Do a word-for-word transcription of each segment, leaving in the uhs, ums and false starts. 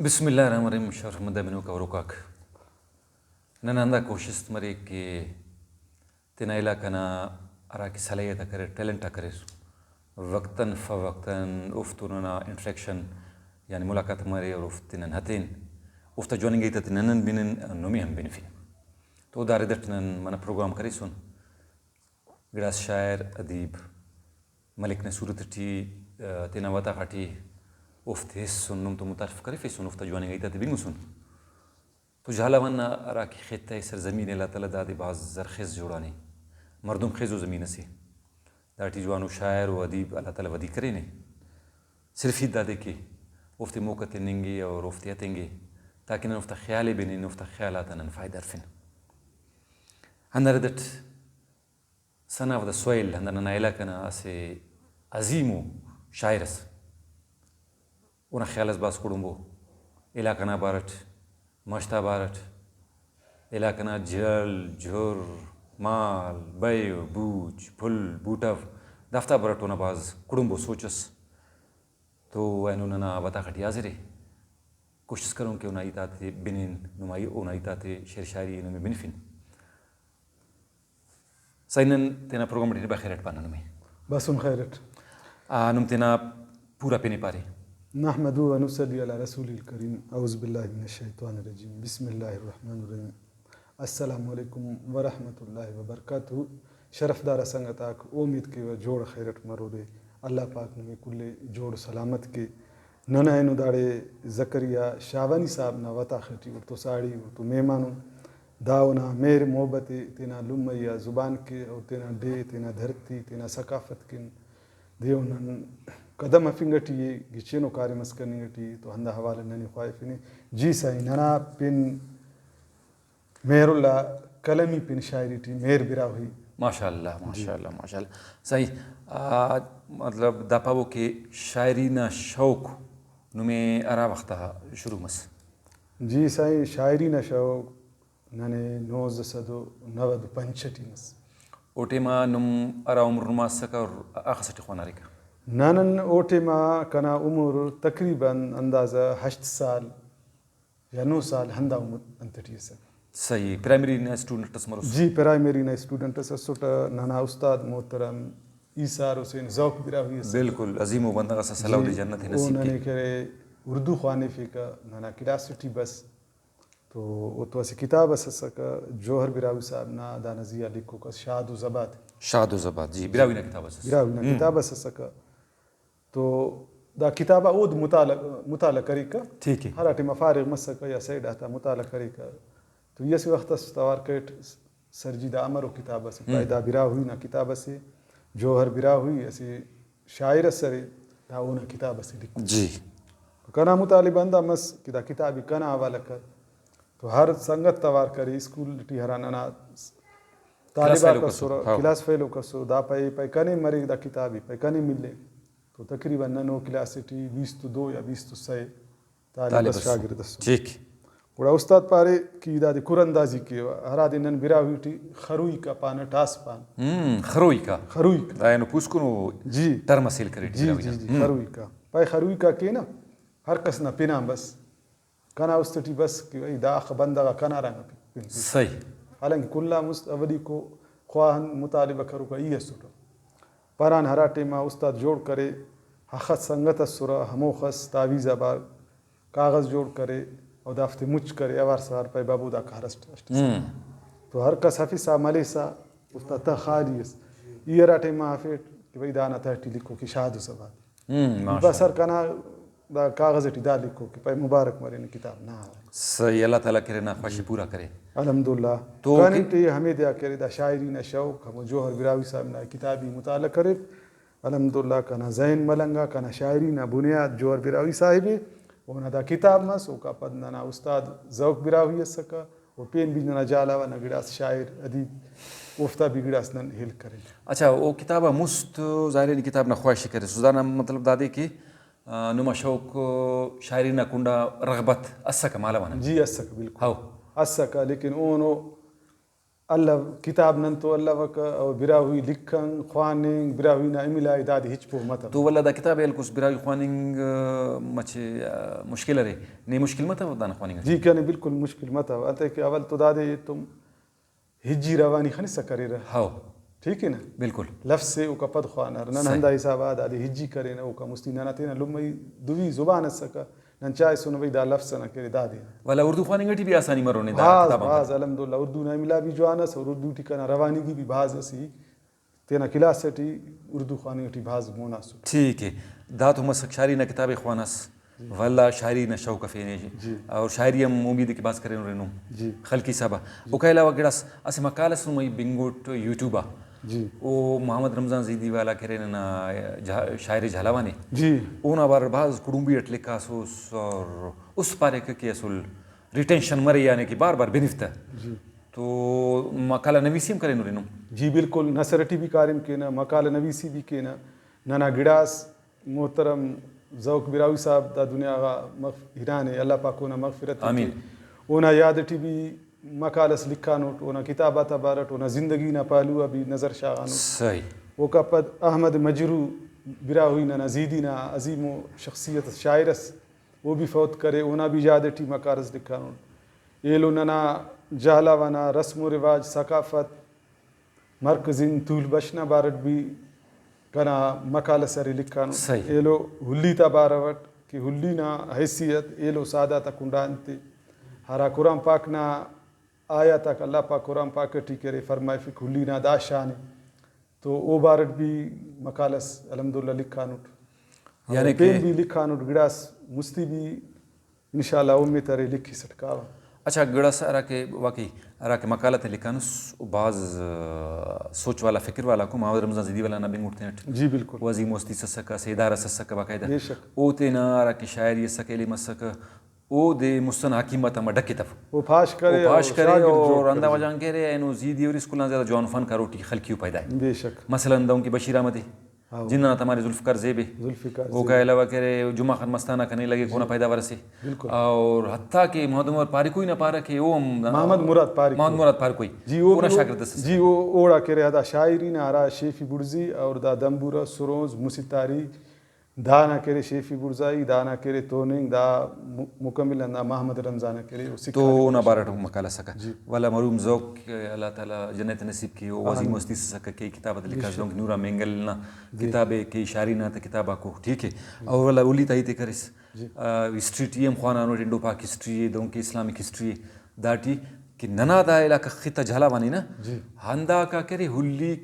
بسم اللہ الرحمن الرحیم۔ شرف مند ءِ بنوک اوروکاک، نن ہندا کوشست مریک کہ تینا علاقہ نا ہرا کہ صلاحیت آک اریر، ٹیلنٹ آک اریر، وقتاً فوقتاً اوفتو ننا انٹریکشن یعنی ملاقات مرے اور اوفتے نن ہتین، اوفتا جواننگائی تا تے نن بنن، نمے ہم بنفن۔ تو دا رد اٹ نن منہ پروگرام کریسن۔ گڑاس شاعر، ادیب، ملک نا صورت ٹی، آ، تینا وطاخا ٹی اوفتے ہیسن، نم تو متعارف کریفیسن، اوفتا جواننگائی تا تے بنگسن۔ تو جھالاوان نا ہرا کہ خطہ ءِ، سرزمین ءِ، اللہ تعالیٰ دادے بھاز زرخیز جوڑانے، مردم خیزو زمین اسے۔ داٹی جوانو شاعر و ادیب اللہ تعالیٰ ودی کرینے۔ صرف ہیت دادے کہ اوفتے موقع تننگے اور اوفتے ہتنگے تاکہ نن اوفتا خیال ءِ بنن، اوفتا خیال آتا نن فائدہ ہرفن۔ ہندا رد اٹ ثنا و دا سہیل، ہندا ننا علاقہ نا اسہ عظیم ءُ شاعر ئس۔ اونا خیال اس بھاز کڑمبو، علاقہ نا بارٹ، مش تا بارٹ، علاقہ نا جھل، جھر، مال، بئے و بوچ، پھل، بوٹو، دافتا بارٹ اونا بھاز کڑمبو سوچ اس۔ تو اینو ننا وطاخ ٹی حاضر ءِ، کوشست کرون کہ اونا ہیت آتے بنین، نما اونا ہیت آتے شعر شاعری نمے بنفن۔ سائیں، نن تینا پروگرام ٹی بخیر اٹ پانہ نمے۔ بسن خیر اٹ۔ آ، نم تینا پورا پن ءِ پارے۔ نحمده ونصلي على رسوله الكريم، اعوذ بالله من الشيطان الرجيم، بسم الله الرحمن الرحيم، السلام عليكم ورحمة الله وبركاته۔ شرفدار سنگت آک، اومیت کیوہ جوڑ خیر اٹ مرورے، اللہ پاک نمے کل ءِ جوڑ سلامت کے۔ نن اینو داڑے زکریا شاہوانی صاحب نا وطاخ ٹی اوڑتو ساڑی، اوڑتو مہمان ان۔ دا اونا مہر محبت ءِ تینا لمئی آ زبان کے اور تینا ڈیہہ، تینا دھرتی، تینا ثقافت کن دے و نن قدم ہفنگ ٹی ءِ، گچینو کاریم اس کننگ ٹی ءِ، تو ہندا حوالہ ننے خواہفنے۔ جی سائیں، ننا پن مہر اللہ قلمی، پن شاعری ٹی مہر براہوئی۔ ماشاء اللہ، جی۔ ماشاء اللہ، ماشاء اللہ۔ سائیں، آ، مطلب دا پاوہ کہ شاعری نا شوق نمے ہرا وخت آ شروع مس؟ جی سائیں، شاعری نا شوق ننے نوزدہ سد و نود و پنچ ٹی مس۔ او ٹائما نم ہرا عمر نما اسکہ اور اخس ٹی خواناریکہ؟ نن او ٹائما کنا عمر تقریباً اندازہ ہشت سال یا نو سال ہندا عمر انت ٹی اسکہ۔ صحیح، پرائمری نا اسٹوڈنٹ اس مروس؟ جی، پرائمری نا اسٹوڈنٹ اس اسٹ۔ ننا استاد محترم ایثار حسین ذوق براہوئی اسکہ۔ بالکل، عظیم و بندغ اسکہ، اللہ جی، اودے جنت او نصیب کے۔ ننے کرے اردو خوانفیکہ، ننا کلاس ٹی بس۔ تو اوتو اسہ کتاب اس اسکہ، جوہر براہوئی صاحب نا، دانا زیہا لکھوک اس شاد و زباد۔ شاد و زباد، جی، براہوئی نا کتاب اس۔ براہوئی نا ہم۔ کتاب اس اسکہ۔ تو دا کتاب آ اود مطالعہ، مطالعہ کریکہ۔ ٹھیک ہے۔ ہرا ٹائما فارغ مسکہ یا سائیڈ آتا مطالعہ کریکہ۔ تو ای اسہ وخت اس توار کریٹ، سر جی دا امرو کتاب اسے، ہم۔ پائے دا براہوئی نا کتاب اسے، جوہر براہوئی اسہ شاعر اس ارے، دا اونا کتاب اسے لکھو۔ جی۔ کنا مطالبہ ہندا مس کہ دا کتاب ءِ کنا حوالہ کر۔ تو ہر سنگت توار کرے، اسکول ٹی ہرا ننا طالب کلاس آک فیلو اسرہ، کسر، ہاں۔ کلاس فیلو کسر، دا پائے، پائے کنے مریک دا کتاب ءِ، پائے کنے ملیک۔ تو تقریباً نن او کلاس ٹی بیست و دو یا بیست و سہ طالب طالب اس۔ شاگرد اس۔ ٹھیک۔ گڑا استاد پارے کہ ای دادے کراندازی کیوہ، ہرادے نن براہوئی ٹی خروئیکا پانہ، ٹاس پان۔ ہم، خروئیکا۔ خروئیکا۔ دا اینو پوسکنو جی۔ ٹرم اس ہیل کریٹ جی، براہوئی جی، نا۔ جی، ہم۔ خروئیکا۔ پائے خروئیکا کینہ، ہر کس نا پن آن بس۔ کنا است ٹی بس کہ بھئی دا اخہ بندغ آ کنا رنگ پن۔ صحیح۔ حالانکہ کل آن مست اولیکو خواہند مطالبہ کروکا ای اسٹہ۔ پران ہرا ٹائما استاد جوڑ کرے، ہخس سنگت اسرہ، ہموخس تعویذ آ بار کاغذ جوڑ کرے، او دافتے مچ کرے، اوار سوار پائے، بابو دا کار اسٹ، اسٹ۔ ہم۔ تو ہر کس ہفسا ملسا، استاد تہ خالی اس۔ ای ہرا ٹائما ہفیٹ کہ بھئی دانا تہٹی لکھو کہ شاد و زباد۔ ہم، ماشاءاللہ۔ بس ہر کنا دا کاغذ ٹی دا لکھو کہ پائے مبارک مرے نی کتاب نا۔ صحیح، اللہ تعالیٰ کرے نا خوشی پورا کرے۔ الحمدللہ۔ تو کاننگ کہ ٹی ہمیدے آ کرے، دا شاعری نا شوق ہمو جوہر براہوئی صاحب نا کتاب ءِ مطالعہ کریر۔ الحمدللہ کنا ذہن ملنگا، کنا شاعری نا بنیاد جوہر براہوئی صاحب ءِ۔ اونا دا کتاب مس، اوکا پد ننا استاد ذوق براہوئی اسکہ، و پین بھی ننا جھالاوان نا گڑاس شاعر، ادیب، اوفتا بھی گڑاس نن ہیل کرین۔ اچھا، او کتاب آ مست ظاہر ہے نی کتاب نا خواہش کریسس، دانا مطلب دادے کہ، آ، نما شوق شاعری نا کنڈا رغبت اسکہ مالو آن؟ جی اسکہ، بالکل۔ ہو۔ اسکہ، لیکن اونو الو، کتاب نن تو الوکہ، او براہوئی لکھنگ، خواننگ، براہوئی نا املا ءِ، دادے ہچ پہہ متو۔ تو ولدا دا کتاب ءِ ہلکس، براہوئی خواننگ، آ، مچہ، آ، مشکل ارے۔ نے مشکل متو دانا خواننگ اٹی؟ جی، کنے بالکل مشکل متو، انتئے کہ اول تو دادے تم ہجی روانی خنسا کریرہ۔ ہو۔ ٹھیک ہے نا؟ بالکل۔ لفظ سے اوکا پد خوانار۔ نن صحیح۔ ہندا حساب آ دادے ہجی کرینہ، اوکا مستی ننا تینا لمئی دوی زبان اسکہ، نن چائسنہ بھئی دا لفظ ئنا کہ ارے دادے۔ ولدا اردو خواننگ ٹی بھی آسانی مرو نے دا بھاز، کتاباک؟ بھاز، الحمدللہ، اردو نا املا بھی جوان ئس اور اردو ٹی کنا روانیگی بھی بھاز ئس، ای تینا کلاس ٹی اردو خواننگ ٹی بھاز مون آ اسٹ۔ ٹھیک ہے، دا تو مسک شاعری نا کتاب ءِ خواناس، جی۔ ولدا شاعری نا شوق افینے، جی۔ اور شاعری ہم امید کہ بھاز کرینو رہنو۔ جی۔ خلقی صاحب آ۔ جی۔ اوکا علاوہ گڑاس اسہ مقالہ ئس نمئی بنگٹ یوٹیوب آ۔ جی۔ او محمد رمضان زیدی والا کہ ارے ننا جھا-، شاعر جھالاوان ءِ۔ جی۔ اونا بارو بھاز کڑمبی اٹ لکھاسس اور اس پاریکہ کہ اصل ریٹینشن مرے، یعنی کہ بار بار بنفتہ۔ جی۔ تو مقالہ نویسی ہم کرینو رہنو؟ جی بالکل، نثر ٹی بھی کاریم کینہ، مقالہ نویسی بھی کینہ۔ ننا گڑاس محترم ذوق براہوئی صاحب دا دنیا غا مغف-، ہنانے، اللہ پاک اونا مغفرت ءِ آمین۔ کے۔ اونا یاد ٹی بھی مقالہ اس لکھانٹ، اونا کتاب آتا بارٹ، اونا زندگی نا پہلو آ بھی نظر شاغانٹ۔ صحیح۔ اوکا پد احمد مجروح براہوئی ننا زیدی نا عظیم و شخصیت اس، شاعر اس، او بھی فوت کرے، اونا بھی یاد ٹی مقالہ اس لکھانٹ۔ ایلو ننا جہلاوان نا رسم و رواج، ثقافت، مرکزی تول بش نا بارٹ بھی کنا مقالہ اس ارے لکھانٹ۔ صحیح۔ ایلو ہلی تا بارو اٹ کہ ہلی نا حیثیت، ایلو سادہ تا کنڈا انتے، ہرا قرآن پاک نا آیات آک اللہ پاک قرآن پاک ٹی کہ ارے فرمائفک ہلی نا دا شان ءِ، تو او بارٹ بھی مقالہ اس الحمدللہ لکھانٹ۔ یعنی اور پین کہ بھی لکھانٹ، گڑاس مستی بھی انشاءاللہ امید ارے لکھسٹ کاوہ۔ اچھا، گڑاس ہرا کہ واقعی ہرا کہ مقالہ تے لکھانس، او بھاز، آ، سوچ والا، فکر والا کو، محمد رمضان زیدی والا نا بنگٹ تینٹ۔ جی بالکل۔ او عظیم ہستی اس اسکہ، اسہ ادارہ اس اسکہ باقاعدہ۔ بے شک۔ او تینا ہرا کہ شاعری اسکہ، علم اسکہ، اودے مست ئنا حکیم آتا ہمہ ڈکھ ءِ تف۔ او پاش کرے او پاش اور کرے شاگرد جوڑ اور کرے۔ ہندا وجہ غان کہ ارے اینو زیدی اور اسکول آن زیادہ جوان فنکار اوٹی خلقی و پیدا ءِ۔ بے شک۔ مثلاً دہنکہ بشیر احمد ءِ۔ ہاں۔ جند ئنا تمارے ذوالفقار زیب ءِ۔ ذوالفقار زیب۔ اوکا علاوہ کہ ارے جمعہ خان مستانہ کنے لگے، جی۔ اونا پیداوار اسے۔ بالکل۔ اور حتیٰ کہ محمد عمر پاریکوئی نا پارہ کہ او ہم محمد مراد پاریکوئی۔ محمد مراد پاریکوئی۔ جی، او اونا بھی، شاگرد اس۔ جی، او اوڑا کہ ارے ہندا شاعری نا ہرا شیفی بڑزی اور دا دمبورہ، سرونز، مسیتاری، دانا کہ ارے شیفی بڑزائی، دانا کہ ارے توننگ، دا م-، مکمل ہندا محمد رمضان ءِ کہ ارے او سکھانے۔ تو اونا بارٹ مقالہ اسکہ۔ جی۔ ولدا مرحوم ذوق، اللہ تعالی جنت نصیب کے، او عظیم آمین۔ ہستی اس اسکہ کہ کتاب آتے بے لکھاس شک۔ دہنکہ نورا مینگل نا جی۔ کتاب ءِ کہ شاعری نا تہ کتاب آکو، ٹھیک ہے۔ جی۔ اور ولدا ہلی تا ہیت ءِ کریس۔ جی۔ آ، ہسٹری ٹی ہم خوانانٹ، انڈو پاک ہسٹری ءِ، دہنکہ اسلامک ہسٹری ءِ، داٹی کہ ننا دا علاقہ خطہ جھالاوان ءِ نا، جی۔ ہنداکا کہ ارے ہلیک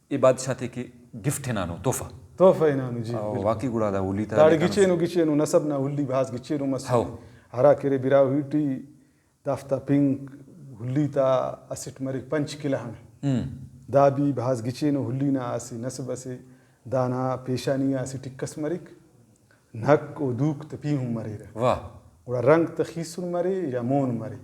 ای بادشاہ تے کہ گفٹ ہنانو، تحفہ۔ تحفہ ہنانو، جی، او، بالکل۔ واقعی گڑا دا ہلی تا داڑے لکھانو۔ گچینو، گچینو نسب نا ہلی بھاز گچینو مسنے۔ ہاؤ۔ ہرا کہ ارے براہوئی ٹی دافتا پنک ہلی تا اسٹ مریک پنچ کلہنڑ۔ ہم۔ دا بھی بھاز گچینو ہلی نا اسہ نسب اسے۔ دانا پیشانی آ اسہ ٹک اس مریک۔ نک و دوک تہ پیہن مریرہ۔ واہ۔ گڑا رنگ تہ خیسن مرے یا مون مرے۔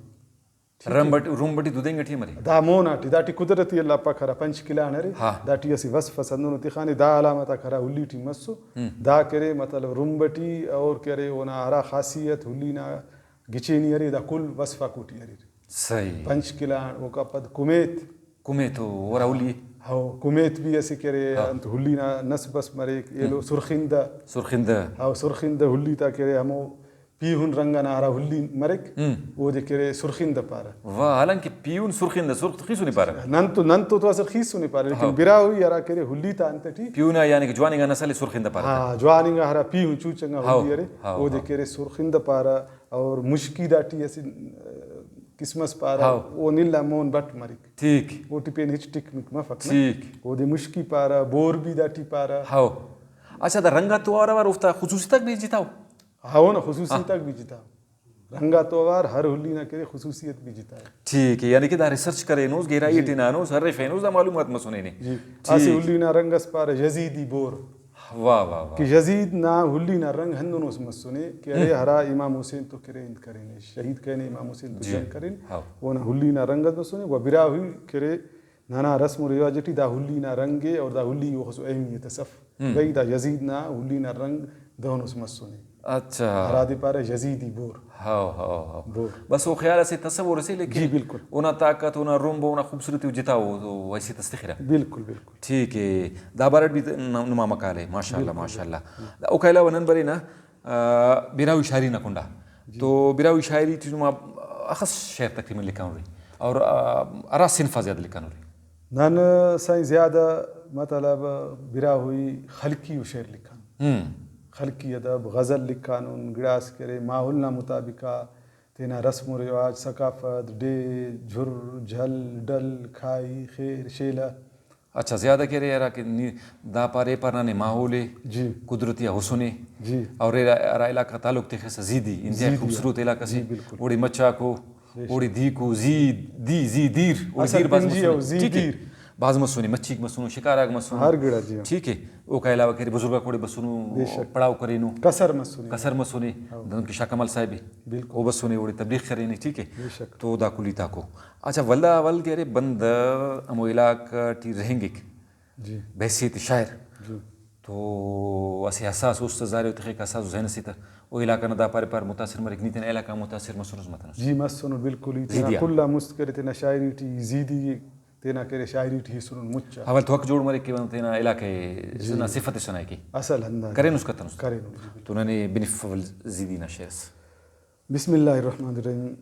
ٹھیک ہے۔ رمب اٹ-، رمب ٹی دودینگ ٹی مرے۔ دا مون آٹی، داٹی قدرتی اللہ پاک ہرا پنچ کلہنڑ ارے، ہاں۔ داٹی اسہ وصف اس ہندنو تخانے، دا علامت آک ہرا ہلی ٹی مسو، ہم۔ دا کہ ارے مطلب رمب ٹی اور کہ ارے اونا ہرا خاصیت ہلی نا گچینی ارے، دا کل وصف آک اوٹی اریر۔ صحیح۔ پنچ کلہنڑ، اوکا پد کمیت۔ کمیت او ہرا ہلی۔ ہو، کمیت بھی اسہ کہ ارے، ہاں۔ انت ہلی نا نسب اس مریک، ایلو ہم۔ سرخندہ۔ سرخندہ۔ ہاں، سرخندہ ہلی تا کہ ارے ہمو پیہن رنگ ئنا ہرا ہلی مریک، ہم۔ اودے کہ ارے سرخندہ پارہ۔ واہ، حالانکہ پیہن سرخندہ، سرخ تو خیسنے پارہ۔ نن تو، نن تو تو اسل خیسنے پارہ، لیکن ہاؤ۔ براہوئی ہرا کہ ارے ہلی تا انت ٹی۔ پیہن آ یعنی کہ جوان انگا نسل ئے سرخندہ پارہ۔ ہاں، جوان انگا ہرا پیہن چوچ انگا ہاؤ، ہلی ارے، ہاؤ، اودے ہاؤ۔ کہ ارے سرخندہ پارہ، اور مشکی داٹی اسہ قسم اس پارہ، ہاؤ۔ او نلا مون بٹ مریک۔ ٹھیک۔ اوٹی پین ہچ ٹک مک مفک نا۔ ٹھیک۔ اودے مشکی پارہ، بور بھی داٹی پارہ۔ ہاؤ۔ اچھا، دا رنگ آتو اوار اوار اوفتا خصوصیت آک بھی جتاؤ؟ ہاں، اونا خصوصیت ہاں۔ آک بھی جتا۔ رنگ آتو اوار ہر ہلی نا کہ ارے خصوصیت بھی جتا۔ ٹھیک ہے، یعنی کہ دا ریسرچ کرینوس، گہرائی جی۔ ٹی ہنانوس، ہرفینوس، دا معلومات مسنے نے۔ جی۔ ٹھیک۔ اسہ ہلی نا رنگ اس پارہ یزیدی بور۔ واہ، واہ، واہ۔ کہ یزید نا ہلی نا رنگ ہندنوس مسنے کہ ارے ہم۔ ہرا امام حسین تو کہ ارے انت کرینے، شہید کرینے امام حسین تو جی۔ جنگ کرینے، ہاؤ۔ اونا ہلی نا رنگ اس مسنے، و براہوئی کہ ارے ننا رسم و رواج ٹی دا ہلی نا رنگ ءِ اور دا ہلی اوخسو اہمیت اس اف۔ ہم۔ بھئی دا یزید نا ہلی نا رنگ دہنوس مسنے۔ اچھا۔ ہرادے پارہ یزیدی بور۔ ہاو، ہاو، ہاو۔ بور۔ بس او خیال اسے، تصور اسے، لیکن جی، بالکل۔ اونا طاقت، اونا رمب، اونا خوبصورتی او جتا او، او حیثیت اس تخرہ۔ بالکل، بالکل۔ ٹھیک ہے، دا بارٹ بھی ت-، ن-، نما مقالہ ہے، ماشاءاللہ، بالکل، ماشاءاللہ۔ بالکل۔ دا اوکا علاوہ نن برینہ، آ، براہوئی شاعری نا کنڈا۔ جی۔ تو براہوئی شاعری ٹی نما اخس شعر تقریباً لکھانورے اور، آ، ہرا صنف آ زیادہ لکھانورے؟ نن سائیں زیادہ مطلب براہوئی خلقی و شعر لکھان۔ ہم۔ خلقی ادب، غزل لکھانن، گڑاس کہ ارے ماحول نا مطابق آ تینا رسم و رواج، ثقافت، ڈیہہ، جھر، جھل، ڈل، کھائی، خیر، شیلہ۔ اچھا، زیادہ کہ ارے ہرا کہ نی دا پارے پر ننے ماحول ءِ، جی۔ قدرتی آ حسن ءِ، جی۔ اور ارا، ہرا علاقہ تعلق تخسہ زیدی، انتہائی زیدی آ۔ خوبصورت علاقہ سے۔ جی، بالکل۔ اوڑے مچاکو، بے شک۔ اوڑے دیکو، زی، دی، زی دیر، اوڑے اصل دیر بھاز پنجی مسنے۔ او زی ٹھیک ہے۔ دیر۔ بھاز مسنے، مچھیک مسنو، شکار آک مسنو۔ ہر گڑا جی ہاں۔ ٹھیک ہے۔ اوکا علاوہ کہ ارے بزرگ آک اوڑے بسنو، بے شک۔ پڑاؤ کرینو۔ کسر مسنے۔ کسر مسنے۔ ہاں۔ دنکہ شاہ کمال صاحب ءِ۔ بالکل۔ او بسنے، اوڑے تبلیغ کرینے، ٹھیک ہے۔ بے شک۔ تو دا کل ہیتاکو۔ اچھا، ولدا اول کہ ارے بندغ ہمو علاقہ ٹی رہینگک، جی۔ بحیثیت شاعر، جی۔ تو اسہ حساس است ظاہر ءِ، او تخک حساس ذہن اسے تہ، او علاقہ نا دا پارے پار متاثر مریک، نی تینا علاقہ آن متاثر مسنس متنس؟ جی مسنو، بالکل، ای تینا زیدی آ۔ کل آن مست کرے تینا شاعری ٹی، زیدی تینا کرے شاعری ٹی ہیسنن مچ آ۔ اول تو حق جوڑ مریک کہ تینا علاقہ جی۔ نا صفت ئسے نا کہ اصل ہندانے۔ کرینس کتنس تہ۔ کرینن، جی، بالکل۔ تو ننے بنف اول زیدی نا شعر اس۔ بسم اللہ الرحمن الرحیم۔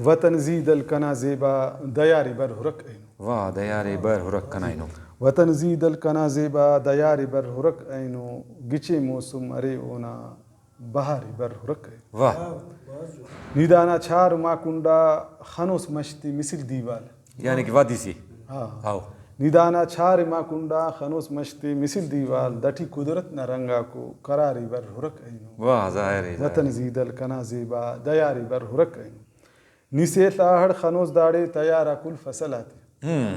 وطن زی دل کنا زیبا، دیارے بر ہرک اینو۔ واہ، دیارے بر ہرک کنا اینو۔ وطن زی دل کنا زیبا، دیارے بر ہرک اینو۔ گچین موسم ارے اونا، بہارے بر ہرک اینو۔ واہ۔ نی دانا چھار ما کنڈا، خنوس مش تے مثل دیوال۔ یعنی کہ وادی سے۔ ہاں۔ ہاؤ۔ نی دانا چھار ما کنڈا، خنوس مش تے مثل دیوال، دٹی قدرت نا رنگ آکو، قرارے بر ہرک اینو۔ واہ، ظاہر ہے، ظاہر وطن ہے۔ زی دل کنا زیبا، دیارے بر ہرک اینو۔ نی سیل آ ہڑ خنوس داڑے تیار آ کل فصل آتے۔ ہم۔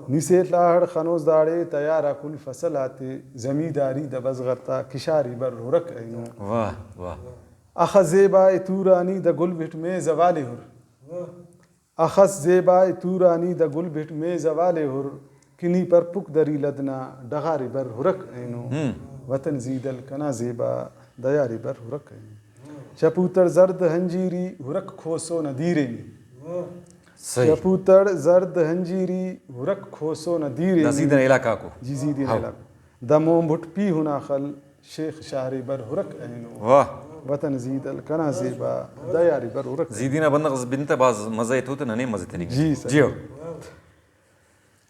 نی سیل آ ہڑ خنوس داڑے تیار آ کل فصل آتے، زمینداری دا بزغر تا کشارے بر ہرک اینو۔ واہ، واہ۔ اخس زیبا ءِ تورانی دا گل بٹ مے زوالے ہر۔ اخس زیبا ءِ تورانی دا گل بٹ مے زوالے ہر، کہ نی پرپک دری لد نا ڈغارے بر ہرک اینو۔ ہم۔ وطن زی دل کنا زیبا، دیارے بر ہرک اینو۔ چپوتڑ زرد ہنجیری ہرک کھوسو نا دیرے نی۔ صحیح۔ چپوتڑ زرد ہنجیری ہرک کھوسو نا دیرے دا نی۔ زیدی نا علاقہ کو۔ جی، زیدی نا ہاؤ۔ علاقہ۔ دا موم بٹ پیہن آ خل، شیخ شارے بر ہرک اینو۔ واہ۔ وطن زی دل کنا زیبا، دیارے بر ہرک اینو۔ زیدی نا بندغ بنتہ بھاز مزہ ایتو تہ ننے مزہ تننگ۔ جی سر۔ جی ہو۔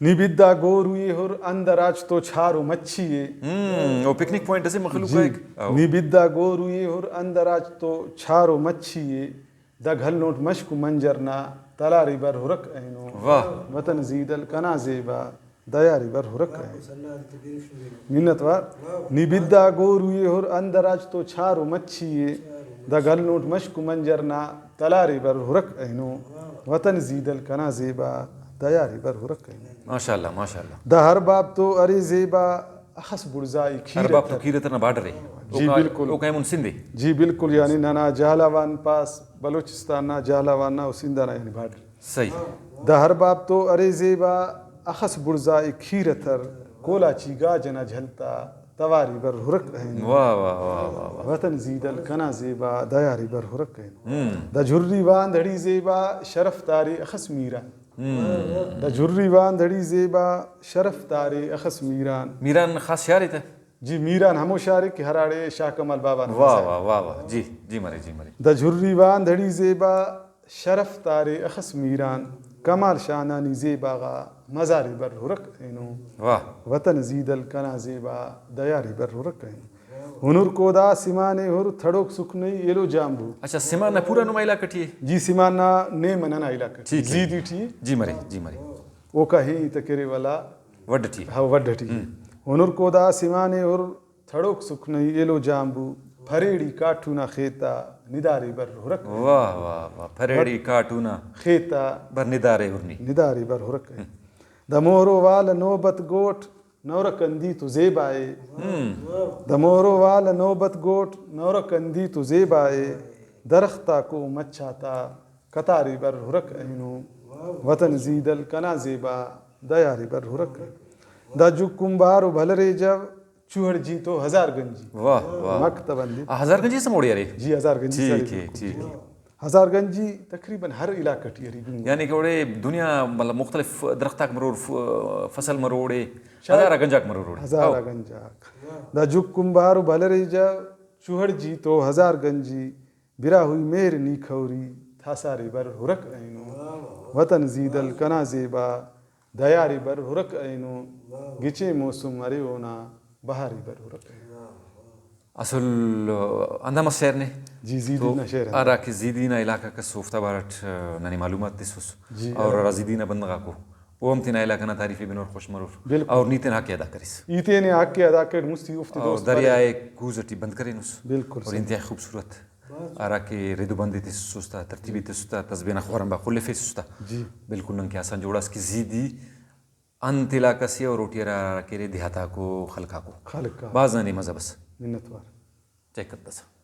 نی بدا گورو ءِ ہر اندر آچ تو چھارو مچھی ءِ۔ ہم، او پکنک پوائنٹ اسے مخلوق جی۔ آئک۔ او۔ نی بدا گورو ءِ ہر اندر آچ تو چھارو مچھی ءِ۔ دا گھلنوٹ مشکو منجر نا تلارے بر ہرک اینو۔ واہ۔ وطن زی دل کنا زیبا، دیارے بر ہرک اینو۔ منت وار۔ نی بدا گورو ءِ ہر اندر آچ تو چھارو مچھی ءِ۔ دا گھلنوٹ مشکو منجر نا تلارے بر ہرک اینو۔ وطن زی دل کنا زیبا، دیارے بر ہرک اینو۔ ماشاءاللہ، ماشاءاللہ۔ دا ہر باب تو ارے زیبا، اخس بڑزا ای کھیر ہر باب تو اتر۔ کھیر اتر نا بارڈر ءِ۔ جی، اوکا، بالکل۔ اوکا ایمون سندھ ءِ۔ جی، بالکل، یعنی ننا جہلاوان پاس بلوچستان نا جہلاوان نا و سندھ نا یعنی بارڈر۔ صحیح۔ دا ہر باب تو ارے زیبا، اخس بڑزا ای کھیر اتر، کولاچی گاج ئنا جھل تا توارے بر ہرک اینو۔ واہ، واہ، واہ، واہ، واہ۔ وطن زی دل کنا زیبا، دیارے بر ہرک اینو۔ ہم۔ دا جھری واندڑی زیبا، شرف تارے اخس میران۔ ہم۔ دا جھری واندڑی زیبا، شرف تارے اخس میران۔ میران خاص شار ءِ تہ؟ جی، میران ہمو شار ءِ کہ ہراڑے شاہ کمال بابا نا واہ، مزار۔ واہ، واہ، واہ۔ جی، جی مرے، جی مرے۔ دا جھری واندڑی زیبا، شرف تارے اخس میران، کمال شاہ نا نی زیبا غا مزارے بر ہرک اینو۔ واہ۔ وطن زی دل کنا زیبا، دیارے بر ہرک اینو۔ ہنر کودا سمان ءِ ہر، تھڑوک سکھنئی ایلو جامبو۔ اچھا، سمان نا پورا نما علاقہ ٹی ءِ؟ جی، سمان نا نیم ننا علاقہ ٹی ٹھیک ہے۔ زیدی ٹی ءِ۔ جی مرے، جی مرے۔ اوکا ہی تکرے والا وڈھ ٹی۔ ہاں، وڈھ ٹی۔ ہم۔ ہنر کودا سمان ءِ ہر، تھڑوک سکھنئی ایلو جامبو، پھریڑی کاٹو نا خیتا ندارے بر ہرک۔ واہ، واہ، واہ، پھریڑی کاٹو نا خیتا بر ندارے ہرنی۔ ندارے بر ہرک۔ ہم۔ دا مہرو وال نوبت گوٹ، نورک اندی تو زیبا ءِ۔ ہم۔ دا مہرو وال نوبت گوٹ، نورک اندی تو زیبا ءِ۔ درخت آکو مچ آتا قطارے بر ہرک اینو۔ وطن زی دل کنا زیبا، دیارے بر ہرک اینو۔ دا جک کمبار و بھلرے جو، چوہڑ جی تو ہزار گنجی۔ واہ، واہ۔ مک تہ بندی۔ آ، ہزار گنجی اس ہموڑے ارے؟ جی، ہزار گنجی ٹھیک سے ارے، ہے، بالکل۔ ٹھیک ہے۔ ہزار گنجی تقریباً ہر علاقہ ٹی ارے، بالکل۔ یعنی کہ اوڑے دنیا، مطلب، مختلف درخت آک مرور، ف-، فصل مرور اوڑے، شاید ہزار آ گنج آک مرور اوڑے۔ ہزار آ ہاؤ۔ گنج آک۔ دا جکن بہار و بھلریجہ، چوہڑ جی تو ہزار گنجی، براہوئی مہر نی کھوری، تھاسارے بر ہرک اینو۔ وطن زیدل کنا زیبا، دیارے بر ہرک اینو۔ گچین موسم ارے اونا، بہارے بر ہرک اینو۔ اصل، آ، ہندا مس شعر نے؟ جی، زیدی تو نا شعر ہندا۔ ہرا کہ زیدی نا علاقہ کس اوفتا بارٹ، آ، ننے معلومات تسس۔ جی، اور ہرا۔ ہرا زیدی نا بندغ آکو، او ہم تینا علاقہ نا تعریف ءِ بنور، خوش مرور۔ بالکل۔ اور نی تینا حق ءِ ادا کریس۔ ای تینے حق ءِ ادا کریٹ، مستی اوفتے اور دوست دریا مرے۔ ءِ کوز ٹی بند کرینس۔ بالکل اور صحیح۔ انتہائی خوبصورت، ہرا کہ رد و بند ءِ تسس تا، ترتیب ءِ تسس تا، تسبیح نا خور آنبار خلفیسس تا۔ جی۔ بالکل نن کہ آسان جوڑاس کہ زیدی انت علاقہ سے اور اوٹی ہرا ہرا کہ ارے دیہاتاکو، خلقاکو۔ خلقاکو۔ بھاز ننے مزہ بس۔ منت وار۔ چیک کتسا۔